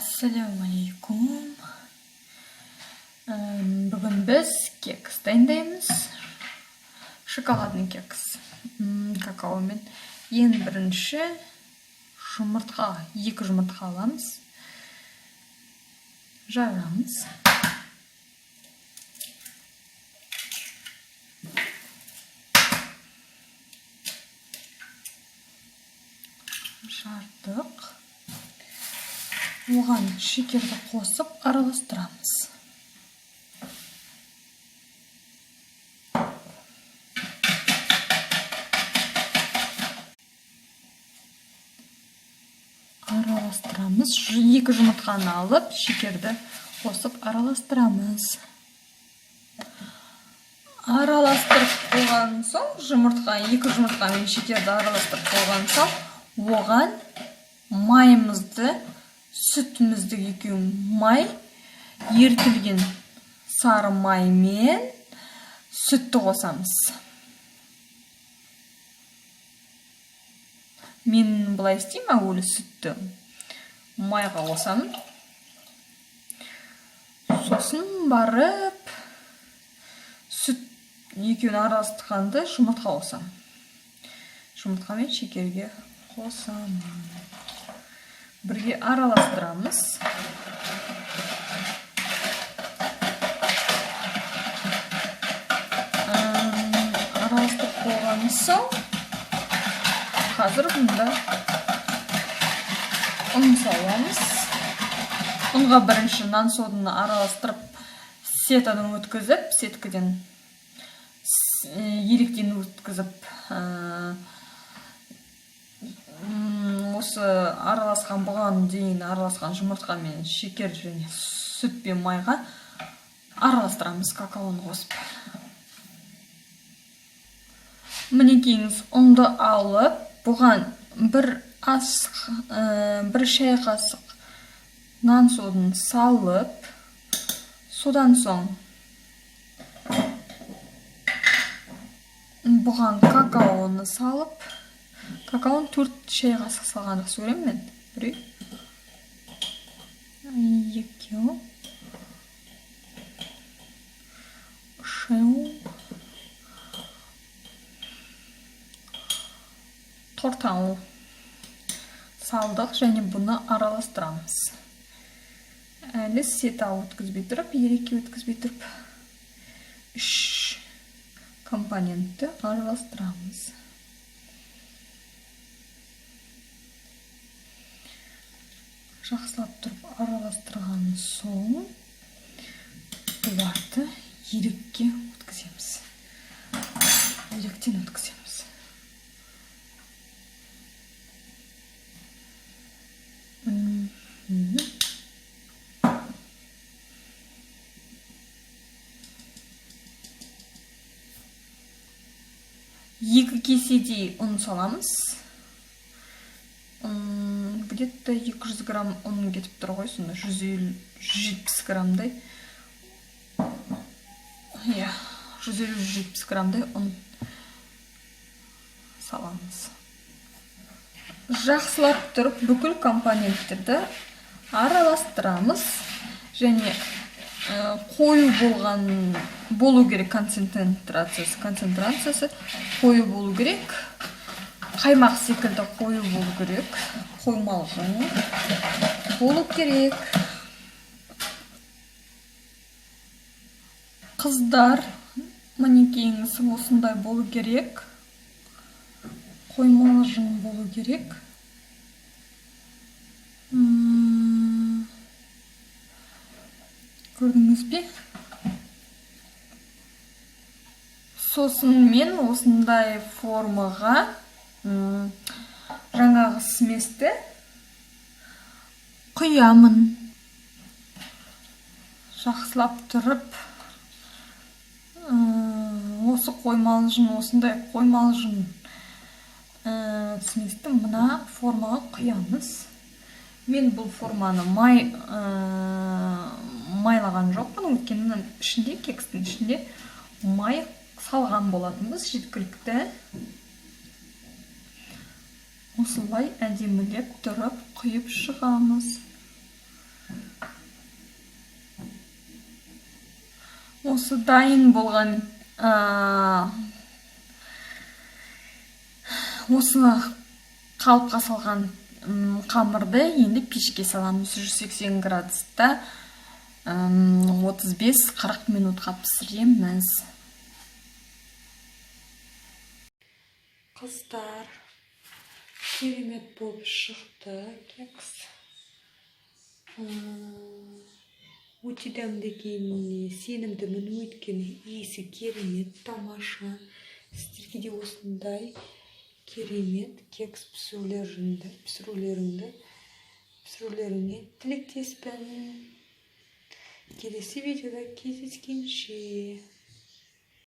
Ассалаумағалейкум. Бүгін біз кекс дайындаймыз. Шоколадный кекс. Какаомен. Ең бірінші жұмыртқа, 2 жұмыртқа аламыз. Жарамыз. Жардық. Оған шекерді қосып араластырамыз. Араластырамыз. 2 жұмыртқаны алып, шекерді қосып араластырамыз. Араластырып болған соң, 2 жұмыртқа мен шекерді араластырып болған соң, оған майымызды, сүтімізді екеуін май, ерітілген сары май мен сүтті қосамыз. Мен былай істеймін, әуелі сүтті майға қосамын. Сосын барып сүт екеуін араластырғанды жұмыртқа қосамын. Жұмыртқа мен шекерге қосамын. Бірге араластырамыз. Араластырып болған соң, қазір бұнда ұн саламыз. Ұнға бірінші нан соданы араластырып, сетадан өткізіп, сеткіден, електен өткізіп, осы араласқан, бұған дейін араласқан жұмыртқа мен шекер және сүт пен майға араластырамыз какаоны қосып. Мінекейіңіз, ұнды алып, бұған бір шай қасық нан содын салып, содан соң бұған какаоны салып, какаоны 4 шай қасық салған жақсы көремін мен. 1, 2, 3, 4 салдық және бұны араластырамыз. Әлі сета өткізбей тұрып, елекке өткізбей тұрып, 3 компонентті араластырамыз. Жақсылап тұрып араластырған соң бұларды елекке өткіземіз. Електен өткіземіз. 2 кеседей ұн саламыз. Где-то 200 грамм ұн кетіп тұр ғой, сонда жүз елу, жүз жетпіс граммдай. Иә, жүз елу, жүз жетпіс граммдай ұн саламыз. Жақсылап тұрып бүкіл компоненттерді араластырамыз және қою болу керек концентрациясы қою болу керек. Қаймақ секілді қою болу керек, қоймалжың болу керек. Қыздар, мінекейіңіз, осындай болу керек, қоймалжың болу керек. Көрдіңіз бе? Сосын мен осындай формаға, жаңағы сместі құямын. Жақсылап тұрып, осы қоймалжың, осындай қоймалжың, сместі мына формаға құямыз. Мен бұл форманы майлаған жоқпын, өйткені мынаның ішінде, кекстің ішінде май салған болатынбыз жеткілікті. Осылай әдемілеп тұрып құйып шығамыз. Осы дайын болған, осыны қалыпқа салған қамырды енді пешке саламыз. 180 градуста 35-40 минутқа пісіреміз. Қыздар, керемет болып шықты кекс. Өте дәмді екеніне сенімдімін, өйткені иісі керемет, тамаша. Сіздерге де осындай керемет кекс пісірулеріңе тілектеспін. Келесі видеода кездескенше.